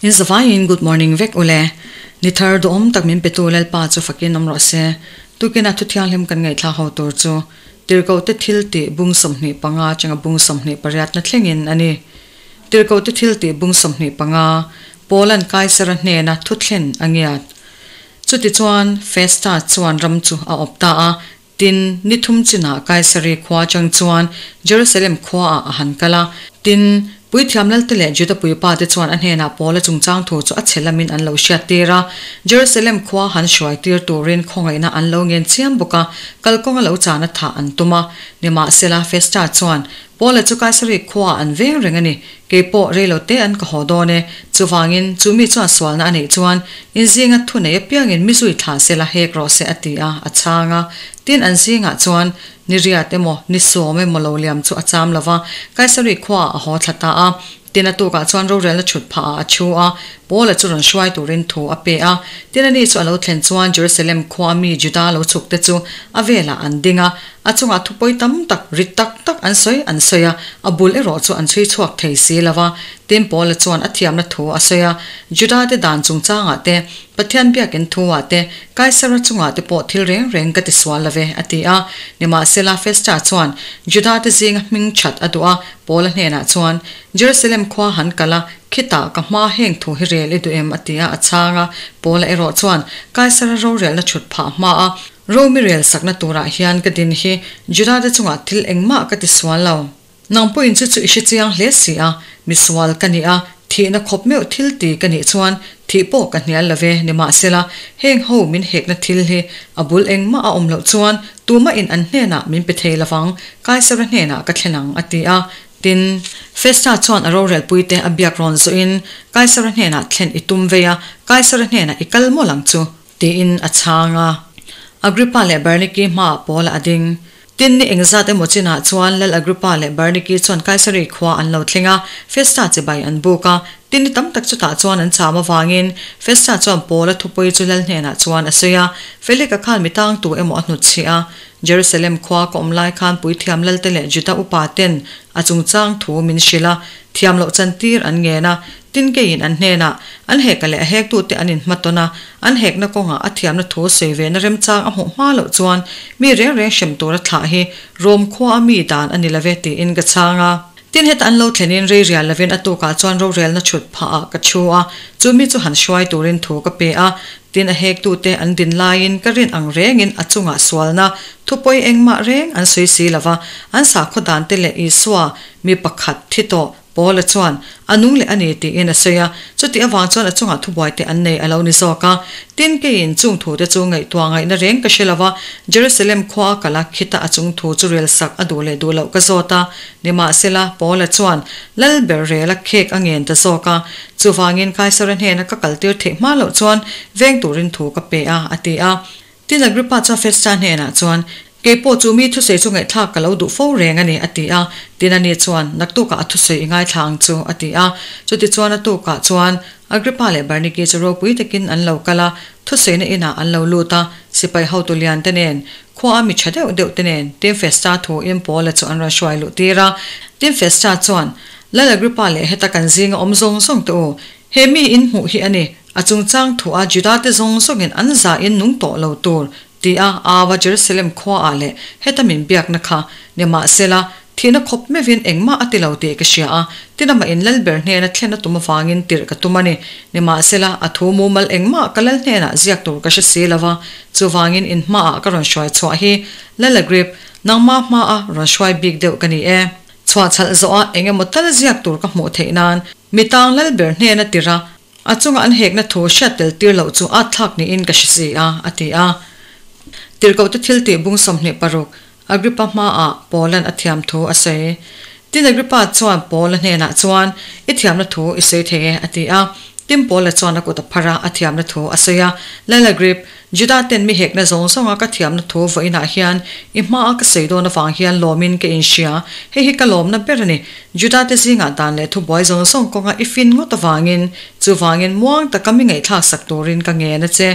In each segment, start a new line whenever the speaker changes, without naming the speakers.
In zavaiin good morning vek ule. Ni thar duhawm tak min petu Lalpa chu fakin awm rawh se. Tukina thu thianghlim kan ngaihthla ho tur chu Tirhkohte thil tih bung 25 atanga bung 28 na thlengin a ni. Tirhkohte thil tih bung 25, Paula'n Kaisara hnena thu thlen a ngiat. Chutichuan Festa chuan ram chu a awp ta a, Tin, ni thum chinah Kaisari khua atang chuan Jerusalem khuaah a han kal a. Tin, puithiam lalte leh Juda puipate chuan a hnenah Paula chungchang thu chu a chhe lamin an lo hriattir a. Jerusalem khua han hruaitir turin khawngaihna an lo ngen chiam bawk a, kalkawnga lo chana thah an tum a. Nimahsela, Festa chuan, Paula chu Kaisari khuaah an veng reng a ni, kei pawh reilote an ka haw dawn e. Chuvangin, chu mi chuan sualna a neih chuan, in zinga thu nei apiangin mi zui thlah sela hek rawh se a ti a, a chhang a. Tin, an zingah chuan ni riat emaw, ni sawm emaw lo liam chu a cham lo va, Kaisari khuaah a haw thla ta a. Tin, a tukah chuan rorelna chhut phahah a chhu a, Paula chu rawn hruai turin thu a pe a. Tin, ani chu a lo thlen chuan Jerusalem khua mi Juda lo chhukte chu a velah an ding a, A chungah thupawi tam tak, rit tak tak an sawi an sawi a, a bul erawh chu an chhui chhuak thei si lo va. Tin, Paula chuan a thiamna thu a sawi a, Judate dan chungchangah te, Pathian biakin thuah te, Kaisara chungah te pawh thil reng reng ka ti sual lo ve, a ti a. Nimahsela, Festa chuan Judate zinga hming that a duh a, Paula hnenah chuan, Jerusalem khua han kal a, khitah ka hma heng thu hi rel i duh em? a ti a, a chhang a. Paula erawh chuan Kaisara rorelna chhut phah hma a, Romi rel sakna turah hian ka din hi Judate chungah thil engmah ka ti sual lo. Nang pawhin chu chu i hre chiang hle si a, misual ka ni a, thihna khawp meuh thil ti ka nih chuan thih pawh ka hnial lo ve, nimahsela heng ho min hekna thil hi a bul engmah a awm loh chuan tumahin an hnenah min pe thei lovang, Kaisara hnenah ka thlen ang, a ti a. Tin, Festa chuan a rorelpuite a biak rawn zawhin Kaisara hnenah thlen i tum vei a, Kaisara hnenah i kal mawlh ang chu. Tiin a chhang a. Agrippa leh Berniki hmaah Paula a ding. Tin, ni engzat emaw chinah chuan Lal Agrippa leh Berniki chuan Kaisari khua an lo thleng a, Festa chibai an buk a. Tin, ni tam tak chutah chuan an cham avangin Festa chuan Paula thupui chu Lal hnenah chuan a sawi a. Felika khan mi tangtu emaw a hnutchhih a. Jerusalem khua ka awm lai khan puithiam Lalte leh Juda upa ten a chungchang thu min hrilh a, thiam loh chantir an ngen a. Tin keiin an hnenah, An heka leh a hektute an inhmatawn a, an hekna kawngah a thiamna thu sawi vena remchang a hmuh hma loh chuan mi reng reng hrem tura thlah hi Rom khua a mi dan a ni love tiin ka chhang a. Tin heta an lo thlenin rei rial lovin a tukah chuan rorelna chhut phahah ka chhu a, chu mi chu han hruai turin thu ka pe a. Tin a hektute an din laiin ka rin ang rengin a chungah sualna thupawi engmah reng an sawi si lova, an sakhaw dante leh Isua mi pakhat thi tawh Paula chuan, A nung leh a ni, tiin a sawi a. Chuti avang chuan a chungah thubuaite an nei a lo ni zawk a. Tin, keiin chung thute chu ngaihtuah ngaihna reng ka hre lo va, Jerusalem khua a kal a, khita a chung thu chu rel sak a duh leh duh loh ka zawt a. Nimahsela, Paula chuan lal ber rel a khek a ngen ta zawk a. Chuvangin Kaisara hnena ka kaltir theih hma loh chuan veng turin thu ka pe a, a ti a. Tin, Agrippa chuan Festa hnenah chuan, Kei pawh chu mi thusawi chu ngaihthlak ka lo duh fo reng a ni, a ti a. Tin, ani chuan, Naktukah a thusawi i ngaithla ang chu, a ti a. Chutichuan a tukah chuan Agrippa leh Bernike chu ropui takin an lo kal a, thusawina inah an lo lut a, sipai hotu lian te nen, khua a mi tha deuh deuh te nen, tin Festa thuin Paula chu an rawn hruai luh tir a. Tin, Festa chuan, Lal Agrippa leh heta kan zinga awm zawng zawng te u, He mi in hmuh hi a ni, a chungchang thu a Judate zawng zawngin an za in nung tawh lo tur, ti a Ava Jerusalem khuaah leh heta min biakna kha, nimahsela, thihna khawp meuhin engmah a ti lo tih ka hria a, tin amah in lalber hnena thlen a tum avangin tirh ka tum a ni. Nimahsela, a thu mumal engmah ka lal hnenah ziak tur ka hre si lo va, chuvangin in hmaah ka rawn hruai chhuah hi Lalagrip, nangma hmaa rawn hruai bik deuh ka ni e. Chhuahchhalh zawha eng emaw tal ziak tur ka hmuh theih nan Mi tang lal ber hnena tir a, a chunga an hekna thu hriat tel tir loh chu at thlak niin ka hre si a, a ti a. Tirhkohte thil tih bung 26, Agrippa hmaah Paula'n a thiam thu a sawi. Tin Agrippa chuan Paula hnenah chuan, I thiamna thu i sawi thei e, a ti a. Tin Paula chuan a kut a phar a, a thiamna thu a sawi a. Lal Agrip, Juda ten mi hekna zawng zawnga ka thiamna thu vawiinah hian i hmaa ka sawi dawn avang hian lawmin ka inhria. Hei hi ka lawmna ber a ni. Juda te zingah dan leh thubuai zawng zawng kawnga i fin ngawt avangin, chuvangin muang taka mi ngaihthlak sak turin ka ngen a che.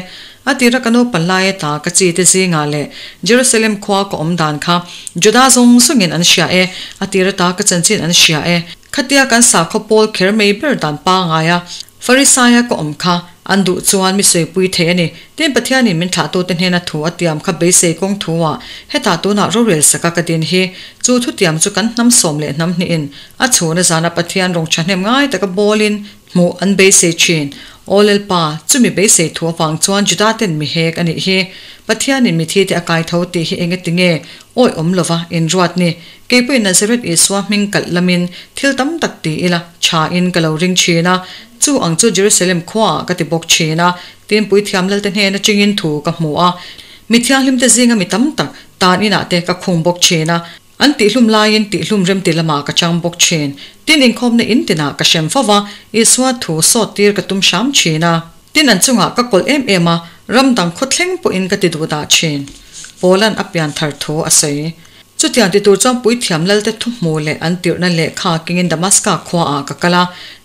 A tira ka naupan lai ata ka chi te zingah leh Jerusalem khua ka awm dan kha Juda zawng zawngin an hria e, a tira ta ka chanchin an hria e. Khatia kan sakhaw pawl kher mai ber dan pangai a. Farisaia ka awm kha an duh chuan mi sawipui thei a ni. Tin, Pathianin min thlahtute hnena thu a tiam kha beisei kawng thu-ah hetah tunah rorel saka ka din hi. Chu thutiam chu kan hnam sawm leh hnam hnihin a chhuna zana Pathian rawng thahnem ngai taka bawlin hmuh an beisei thin. Aw Lalpa, chumi beisei thu avang chuan Judaten mi hek a nih hi. Pathianin mithite a kai tho tih hi engati nge awih awm lova inruat ni? Keipawhin Nazareth Isua hming kalh lamin thil tam tak ti ila thain ka lo ring thin a, chu ang chu Jerusalem khuaah ka ti bawk thin a, tin puithiam lalte hnen atangin thu ka hmu a, mi thianghlimte zinga mi tam tak tan inah te ka khung bawk thin a, an tihlum laiin tihlum remti lamah ka chang bawk thin. Tin inkhawmna in tinah ka hrem fo va, Isua thu sawt tir ka tum hram thin a. Tin an chungah ka kawlh em em a, ram dang khawthleng pawhin ka ti duh dah thin. Paula'n a pianthar thu a sawi. Chutiang ti tur chuan puithiam lalte thuhmu leh an tirhna lehkha kengin Damaska khuaah ka kal a,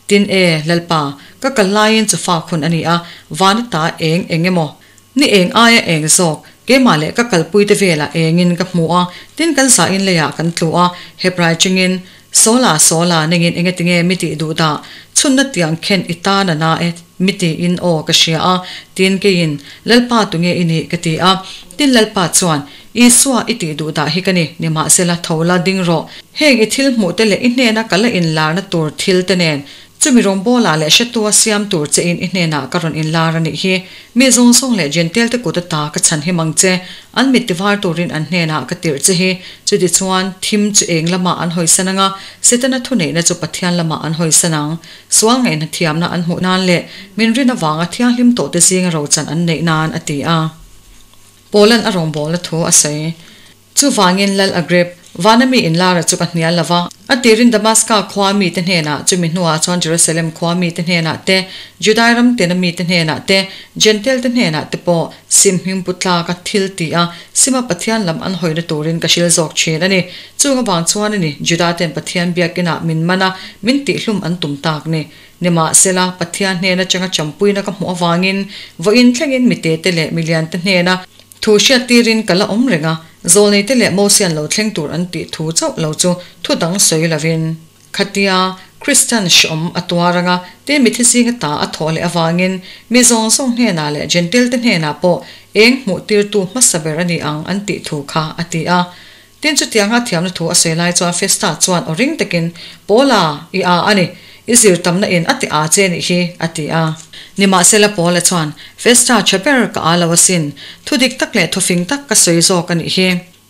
tin e, Lalpa, ka kal laiin chu fak hun a ni a, van ata eng eng emaw, ni eng aia eng zawk, keimah leh ka kalpuite velah engin ka hmu a, tin kan zain leiah kan tlu a, Hebrai chungin, Sawla, Sawla, nengin engatinge mi tih duh dah, chhunna tiang khen i tan a na e, mi tiin aw ka hria a, tin keiin, Lalpa tunge i nih? ka ti a. Tin Lalpa chuan, Isua i tih duh dah hi ka ni, nimahsela tho la ding rawh. Heng i thil hmuh te leh i hnena ka la inlarna tur thil te nen, chumi rawngbawlah leh hretua siam tur che in i hnenah ka rawn inlar a nih hi. Mi zawng zawng leh Jentail te kut ata ka chhan him ang che, an mit tivar turin an hnenah ka tirh che hi. Chutichuan, thim chu eng lamah an hawisan anga, Setana thuneihna chu Pathian lamah an hawisan ang. Sual ngaihna thiamna an hmuh nan leh min rin avanga thianghlim tawhte zinga rochan an neih nan, a ti a. Paula'n a rawngbawlna thu a sawi. Chuvangin Lal Agrip, vana mi inlara chu ka hnial lo va. A tirin Damaska khua mite hnenah, chumi hnuah chuan Jerusalem khua mite hnenah te, Judai ram tena mite hnenah te, Jentail te hnenah te pawh sim hming pu tlaka thil ti a, sima Pathian lam an hawina turin ka hril zawk thin a ni. Chung avang chuan a ni, Juda ten Pathian biakinah min man a, min tihhlum an tum tak ni. Nimahsela, Pathian hnen atanga champuina ka hmuh avangin vawiin thlengin mi tete leh mi liante hnena thu hriattirin ka la awm reng a, zawlneite leh Mosian lo thleng tur an tih thu chauh lo chu thu dang sawi lovin. Khatia Kristian hreawm a tuar anga tin mithi zinga ta a thawh leh avangin mi zawng zawng hnenah leh Jentail-te hnenah pawh eng hmuhtirtu hmasa ber a ni ang an tih thu kha a ti a. Tin, chutianga a thiamna thu a sawi lai chuan Festa chuan aw ring takin, Paula, i a a ni. I zir tamna in a ti a che nih hi, a ti a. Nimahsela Paula chuan, Festa, tha ber ka a lo asin. Thu dik tak leh thufing tak ka sawi zawk a nih hi.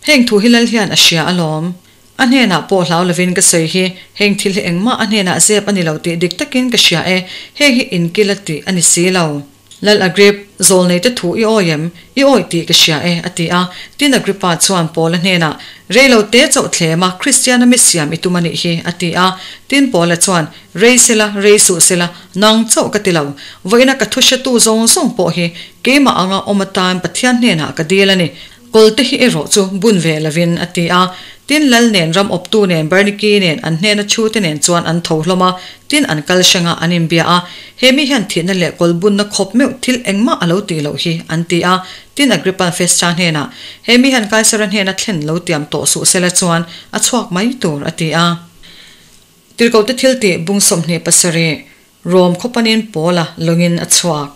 Heng thu hi lal hian a hria alawm. A hnenah pawh hlau lovin ka sawi hi, heng thil hi engmah a hnenah zep a ni lo tih dik takin ka hria e, heng hi inkil a tih a ni si lo. Lal Agrip, zawlneite thu i awi em? I awih tih ka hria e, a ti a. Tin Agrippa chuan Paula hnenah, Rei lo te chauh thlem a, Kristiana mi siam i tum a nih hi, a ti a. Tin Paula chuan, Rei sela, rei suh sela, nang chauh ka ti lo. Vawiina ka thu hretu zawng zawng pawh hi keimah anga awm atan Pathian hnenah ka dil a ni. Kawlte hi erawh chu bun ve lovin, a ti a. Tin, Lal nen, ram awptu nen, Berniki nen, an hnena chhute nen chuan an tho hlawm a, tin an kal hreng a, an inbia a. He mi hian thihna leh kawl bunna khawp meuh thil engmah a lo tih loh hi, an ti a. Tin, Agrippa'n Festa hnenah, He mi hian Kaisara hnena thlen lo tiam tawh suh sela chuan a chhuak mai tur, a ti a. Tirhkohte thiltih bung 27. Rom khawpanin Paula lawngin a chhuak.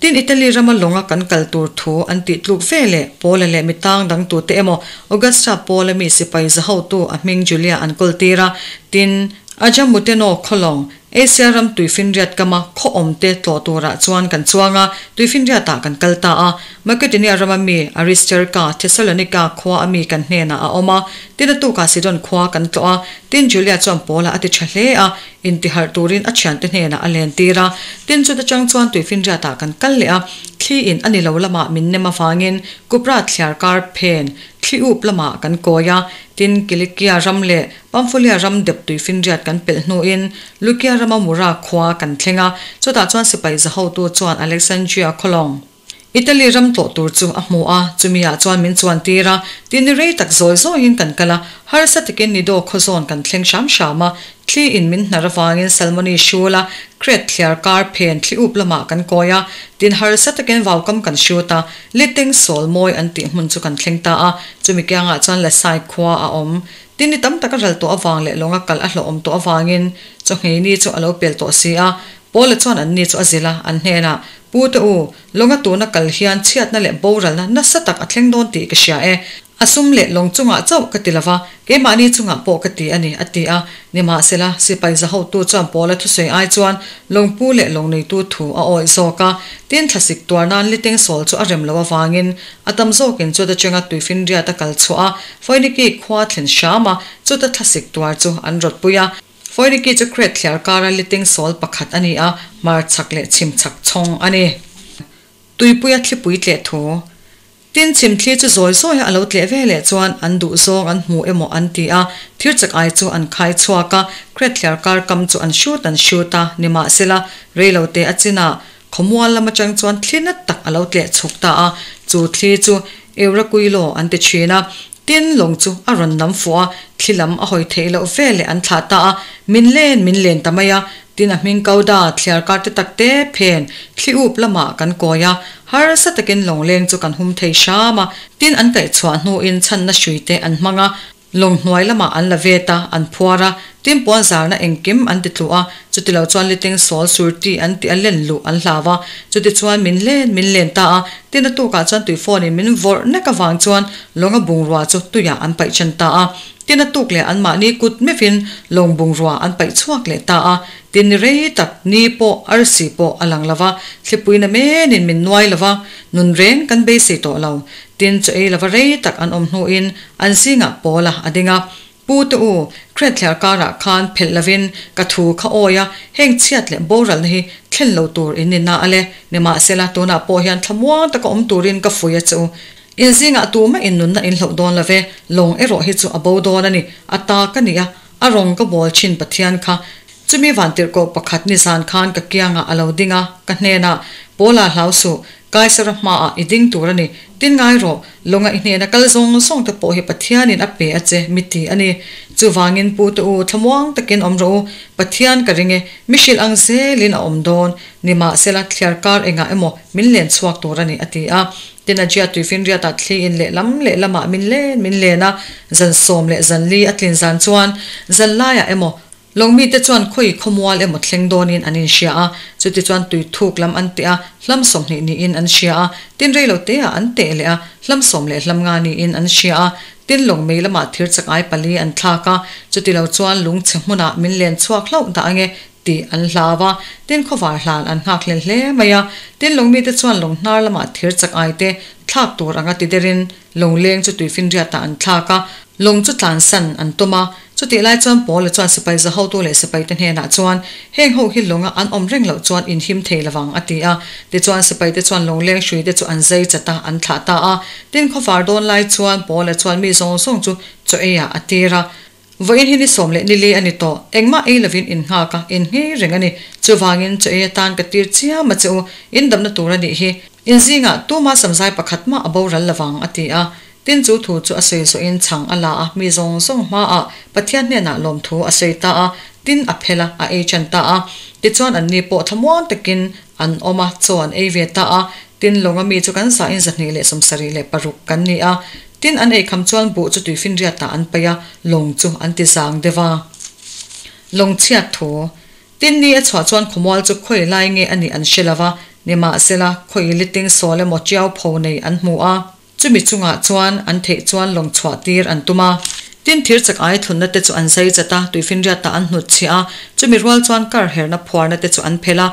Tin, Italy rama lawnga kan kal tur thu an tih tluk ve leh Paula leh mi tang dang tute emaw Augusta Paula mi sipai za hotu a hming Julia an kawl tir a. Tin, Ajamuteno khaw lawng, Asia ram tuifinriat kama khaw awmte tlawh turah chuan kan chuang a, tuifinriatah kan kal ta a. Makedonia rama mi Aristarka, Thessalonika khua a mi kan hnenah a awm a. Tin, a tukah Sidon khua kan tlawh a. Tin, Julia chuan Paula a ti tha hle a. Intiharh turin a thiante hnenah a len tir a, tin chuta chang chuan tuifinriatah kan kal leh a, thli in a ni lo lamah min nem avangin Kupra thliar kar phen thli up lamah kan kawi a, tin Kilikia ram leh Pamfulia ram dep tuifinriat kan pelh hnuin Lukia rama Mura khua kan thleng a, chutah chuan sipai za hotu chuan Alexandria khawlawng. Italy ram tlawh tur chu a hmu a, chumi-ah chuan min chuan tir a, tin ni rei tak zawi zawiin kan kal a, harsa takin Nido khaw zawn kan thleng hram hram a, thli in min hnar avangin Salmoni hrul a, Crete thliar kar phen thli up lamah kan kawi a, tin harsa takin vaukam kan hrut a, Liteng sawl mawi an tih hmun chu kan thleng ta a, chumi kiangah chuan Lasai khua a awm. Tin ni tam tak a ral tawh avang leh lawnga kal a hlawhawm tawh avangin chawhngei ni chu a lo pel tawh si a. Paula chuan anni chu a zilh a, an hnenah, Pute u, lawnga tuna kal hian chhiatna leh boralna nasa tak a thleng dawn tih ka hria e. A sum leh lawng chungah chauh ka ti lova, keimahni chungah pawh ka ti a ni, a ti a. Nimahsela, sipai za hotu chuan Paula thusawi ai chuan lawngpu leh lawng neitu thu a awih zawk a. Tin, thlasik tuar nan liteng sawl chu a rem loh avangin a tam zawkin chuta chenga tuifinriat a kal chhuah a, Foiniki khua thlen hram a, chuta thlasik tuar chu an rawtpui a. Foiniki chu Crete thliar kara liteng sawl pakhat a ni a, hmar chhak leh chhim chhak chhawng a ni. Tuipuia thlipui tleh thu. Tin, chhimthli chu zawi zawia a lo tleh ve leh chuan an duh zawng an hmu emaw an ti a, thir chak ai chu an khai chhuak a, Crete thliar kar kam chu an hrut an hrut a, nimahsela, reilote a chinah khawmual lam atang chuan thli nat tak a lo tleh chhuk ta a, chu thli chu Eurakuilo an ti thin a. Tin, lawng chu a rawn nam fuh a, thli lam a hawi theih loh ve leh an thlah ta a, min len min len ta mai a, tin a hming Kauda thliar kar te tak te phen thli up lamah kan kawi a, harsa takin lawng leng chu kan hum thei hram a, tin an kaih chhuah hnuin chhanna hrui te an hmang a, lawng hnuai lamah an la vet a, an phuar a, tin puan zarna engkim an ti tluh a, chutilo chuan liteng sawl surti an tih a len luh an hlau a, chutichuan min len min len ta a, tin a tukah chuan tui phone in min vawrh nek avang chuan lawnga bungrua chu tuiah an paih ṭhen ta a. Tin a tuk leh anmahni kut meuhin lawng bungrua an paih chhuak leh ta a. Tin ni rei tak ni pawh arsi pawh a lang lo va, thlipui na menin min nuai lo va, nun reng kan beisei tawh lo. Tin chaw ei lova rei tak an awm hnuin an zingah Paula a ding a. Pu te u, Crete thliar karah khan phelh lovin ka thu kha awi a, heng chhiat leh boralna hi thlen lo tur in ni na a le. Nimahsela, tunah pawh hian thlamuang taka awm turin ka fui a che u. In zingah tumah in nunna in hloh dawn lo ve, lawng erawh hi chu a bo dawn a ni. A ta ka ni a, a rawng ka bawl thin Pathian kha. Chumi vantirhkoh pakhat nizan khan ka kiangah a lo ding a, ka hnenah, Paula hlau suh, Kaisara hmaah i ding tur a ni. Tin ngai rawh, lawnga i hnena kal zawng zawng te pawh hi Pathianin a pe a che, mi ti a ni. Chuvangin Pu te u, thlamuang takin awm rawh u, Pathian ka ring e, mi hrilh ang zelin a awm dawn. Nimahsela, thliar kar engah emaw min len chhuak tur a ni, a ti a. Tin, a Jia tuifinriatah thliin lehlam lehlamah min len min len a, zan sawm leh zan li a tlin zan chuan zan laiah emaw Lawngmite chuan khawi khawmual emaw thleng dawnin an inhria a, chutichuan tui thuk lam an teh a, hlam 20 niin an hria a, tin reilo teah an teh leh a, hlam 15 niin an hria a, tin lawng mei lamah thir chakai pali an thlak a, chutilo chuan lungchhe hmunah min len chhuak hlauh dah ange tih an hlau a, tin khawvar hlan an nghak hlel hle mai a, tin lawngmite chuan lawng hnar lamah thir chakai te thlak tur anga ti derin Lawng leng chu tuifinriatah an thlak a, lawng chu tlansan an tum a. Chutih lai chuan Paula chuan sipai za hotu leh sipaite hnenah chuan, Heng ho hi lawnga an awm reng loh chuan in him thei lovang, a ti a. Tichuan sipaite chuan lawng leng hruite chu an zai chat a, an thlah ta a. Tin khawvar dawn lai chuan Paula chuan mi zawng zawng chu chaw eiah a tir a. Vawiin hi ni sawm leh ni li a ni tawh. Engmah ei lovin in nghak a, in nghei reng a ni. Chuvangin chaw ei atan ka tir chiam a che u, in damna tur a nih hi. In zingah tuma samzai pakhat mah a boral lovang, a ti a. Tin chu thu chu a sawi zawhin chhang a la a, mi zawng zawng hmaah Pathian hnenah lawmthu a sawi ta a, tin a phel a, a ei ṭan ta a. Tichuan anni pawh thlamuang takin an awm a, chaw an ei ve ta a. Tin lawnga mi chu kan zahin 276 kan ni a. Tin, an eikham chuan buh chu tuifinriatah an paih a, lawng chu an ti zang deuh a. Lawng chhiat thu. Tin, ni a chhuah chuan khawmual chu khawi lai nge a nih an hre lo va, nimahsela, khawi liting sawl emaw tiau pho nei an hmu a. Chumi chungah chuan an theih chuan lawng chhuah tir an tum a. Tin, thir chak ai thlunna te chu an zai chat a, tuifinriatah an hnut chhiah a, chumi rual chuan kar herna phuarna te chu an phelh a,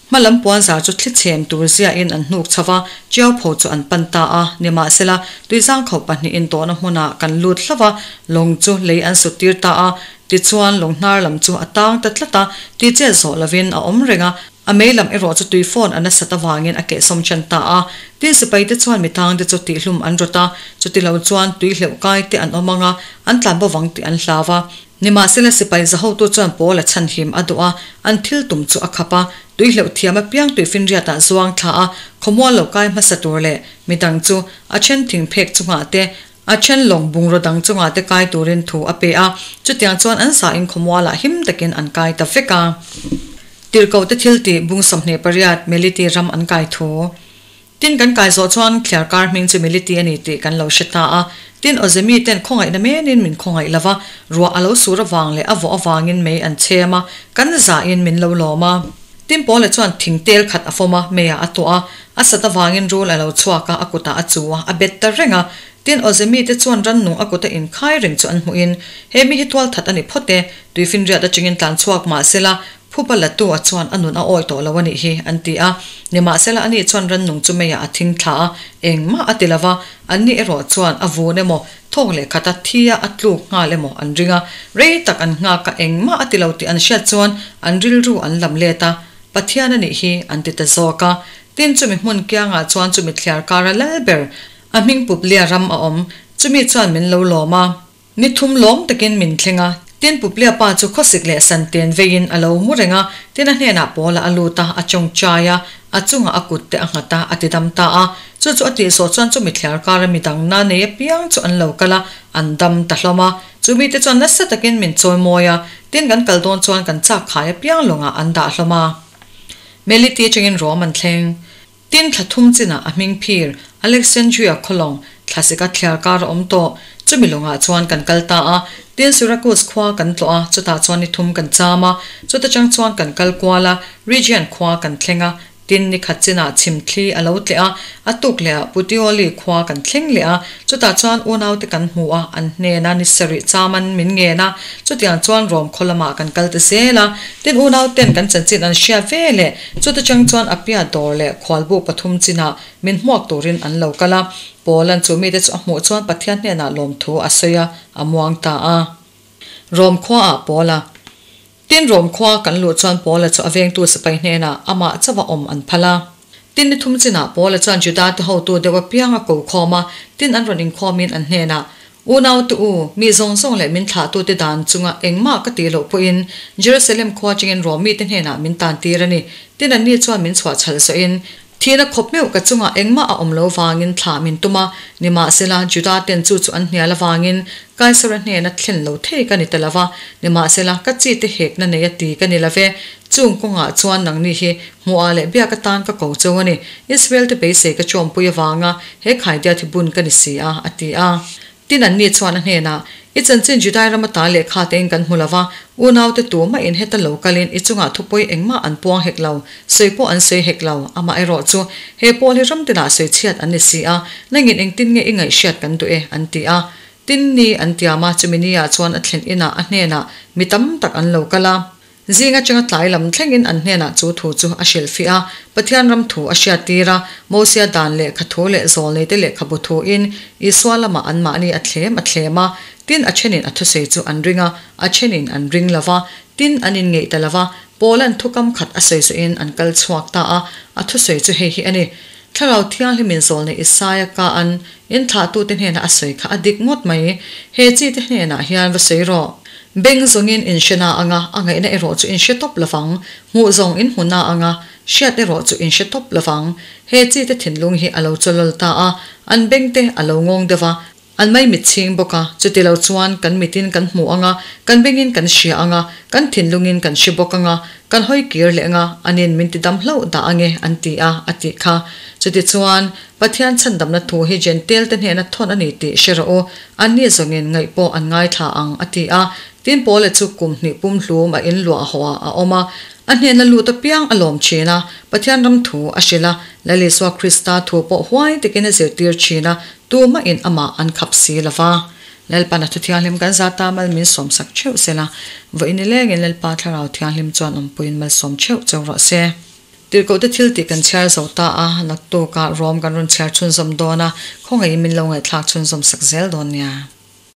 Hma lam puanzar chu thli chhem tur ziahin an hnuk chho va, Chiaupho chu an pan ta a. Nimahsela, tuizangkhauh pahnihin tawhna hmunah kan lut hlauh a, lawng chu lei an sut tir ta a. Tichuan, lawng hnar lam chu a tang ta tlat a, ti chet zawh lovin a awm reng a. A mei lam erawh chu tui fawn a nasat avangin a kehsawm ṭan ta a. Tin, sipaite chuan mi tangte chu tihhlum an rawt a, chutilo chuan tui hleuh kai te an awm ang a, an tlan bo vang tih an hlau a. Nimahsela sipai za hotu chuan Paul a chhanhim a duh a, an thil tum chu a khap a, tui hleuh thiam apiang tuifinriatah zuang thla a, khawmual lo kai hmasa tur leh midang chu a then thing phek chungah te, a then lawng bungraw dang chungah te kai turin thu a pe a, chutiang chuan an zain khawmualah him takin an kai ta vek a. Tirhkohte thiltih bung 28 Meliti ram an kai thu. Tin, kan kai zawh chuan thliar kar hming chu Militi a ni tih kan lo hre ta a. Tin, Awzemi ten khawngaihna menin min khawngaih lo va, ruah a lo sur avang leh a vawh avangin mei an chhem a, kan zahin min lo lawm a. Tin Paula chuan thing tel khat a fawm a, meiah a tuah a, a sat avangin rul a lo chhuak a, a kutah a chu a, a bet ta reng a. Tin Awzemite chuan rannung a kuta inkhai reng chu an hmuhin, He mi hi tualthat a ni phawt e, tuifinriat atangin tlan chhuak mah sela, phuba latu a chuan a nun a awi tawh lo a nih hi, an ti a. Nimahsela ani chuan rannung chu meiah a thing thla a, engmah a ti lo va, anni erawh chuan a vun emaw, thawk leh khata thia a tluk nghal emaw an ring a, rei tak an nghak a, engmah a ti lo tih an hriat chuan an rilru an lam let a, Pathian a nih hi an ti ta zawk a. Tin chumi hmun kiangah chuan chumi thliar kara lal ber a hming Puplia ram a awm, chumi chuan min lo lawm a. Ni thum lawm takin min thleng a, tin Puplia pa chu khawsik leh santen veiin a lo mu reng a, tin a hnenah Paula a lut a, a tawngtai a, a chungah a kut te a nghat a, a ti dam ta a. Chu chu a tih zawh chuan chumi thliar kara midang na nei apiang chu an lo kal a, an dam ta hlawm a. Chu mite chuan nasa takin min chawi mawi a, tin kan kal dawn chuan kan chak khai apiang lawngah an dah hlawm a. Meliti atangin Rom an thleng. Tin thla thum chinah a hming phir Alexandria khawlawng thlasika thliar kar a awm tawh. Chumi lawngah chuan kan kal ta a, tin Syracuse khua kan tlawh a, chutah chuan ni thum kan cham a, chuta chang chuan kan kal kual a, Rhegian khua kan thleng a, tin ni khat chinah chhimthli a lo tleh a, a tuk leh ah Puteoli khua kan thleng leh a, chutah chuan unaute kan hmu a, an hnena ni sarih chaman min ngen a, chutiang chuan Rom khaw lamah kan kal ta zel a, tin unauten kan chanchin an hria ve leh Chuta chang chuan Apia dawr leh khualbu pathum chinah min hmuak turin an lo kal a. Paula'n chu mite chu a hmuh chuan Pathian hnenah lawmthu a sawi a, a muang ta a. Rom khuaah Paula. Tin Rom khua kan luh chuan Paula chu a vengtu sipai hnenah amah chauha awm an phal a. Tin ni thum chinah Paula chuan Judate hotu deuh apiang a ko khawm a, tin an rawn inkhawmin an hnenah, Unaute u, mi zawng zawng leh min thlahtute dan chunga engmah ka tih loh pawhin Jerusalem khua chengin Rom mite hnenah min tan tir a ni. Tin anni chuan min chhuah chhalh zawhin, Thihna khawp meuh ka chungah engmah a awm lo vangin thlah min tum a, nimahsela Juda ten chu chu an hnial avangin Kaisara hnena thlen lo thei ka ni ta lo va, nimahsela ka chi te hekna nei a ti ka ni lo ve. Chung kawngah chuan nangni hi hmuhah leh biak atan ka ko cheu a ni. Israel te beisei ka chawmpui avanga he khaidia thi bun ka ni si a, a ti a. Tin anni chuan a hnenah, I chanchin Judai rama ta lehkha tein kan hmu lo va, unaute tu mahin heta lo kalin i chungah thupawi engmah an puang hek lo, sawi pawh an sawi hek lo, amaherawh chu he pawl hi ram tinah sawi chhiat an ni si a, nangin engtin nge i ngaihhriat kan duh e, an ti a. Tin ni an tiam a, chumi niah chuan a thlen inah a hnenah mi tam tak an lo kal a. Zing atanga tlai lam thlengin an hnenah chu thu chu a hrilhfiah a, Pathian ram thu a hriattir a, Mosia dan lehkha thu leh zawlneite lehkhabu thuin Isua lamah anmahni a thlem a thlem a, tin a thenin a thusawi chu an ring a, a thenin an ring lo va, tin an inngeih ta lo va, Paula'n thukam khat a sawi zawhin an kal chhuak ta a, a thusawi chu hei hi a ni, Thlarau Thianghlimin zawlnei Isaia ka an inthlahtute hnenah a sawi kha a dik ngawt mai, he chite hnenah hian va sawi rawh. Beng zawngin in hre na anga, a ngaihna erawh chu in hre tawp lovang. Hmuh zawng in hmu na anga, hriat erawh chu in hre tawp lovang. He chite thinlung hi a lo chawlawl ta a, an bengte a lo ngawng deuh a, an mai mit chhing bawk a, chuti lo chuan kan mitin kan hmu anga, kan bengin kan hria anga, kan thinlungin kan hre bawk anga, kan hawi kir leh anga, anin min ti dam hlauh dah ange an ti a, a tih kha. Chutichuan, Pathian chhandamna thu hi Jentail te hnena thawn a ni tih hre rawh u, anni zawngin ngaih pawh an ngaithla ang, a ti a. Tin Paula chu kum hnih pum hlum a in luah hawh ah a awm a, a hnena lut apiang a lawm thin a, Pathian ram thu a hrilh a, Lal Isua Krista thu pawh huai takin a zirtir thin a, tumahin amah an khap si lo va. Lalpan a thu thianghlim kan zat a, mal min sawmsak theuh sela, vawiin nilengin Lalpa Thlarau Thianghlim chuan awmpuiin malsawm theuh cheu rawh se. Tirhkohte thil tih kan chhiar zo ta a, naktukah Rom kan rawn chhiar chhunzawm dawn a, khawngaihin min lo ngaihthlak chhunzawm sak zel dawn nia.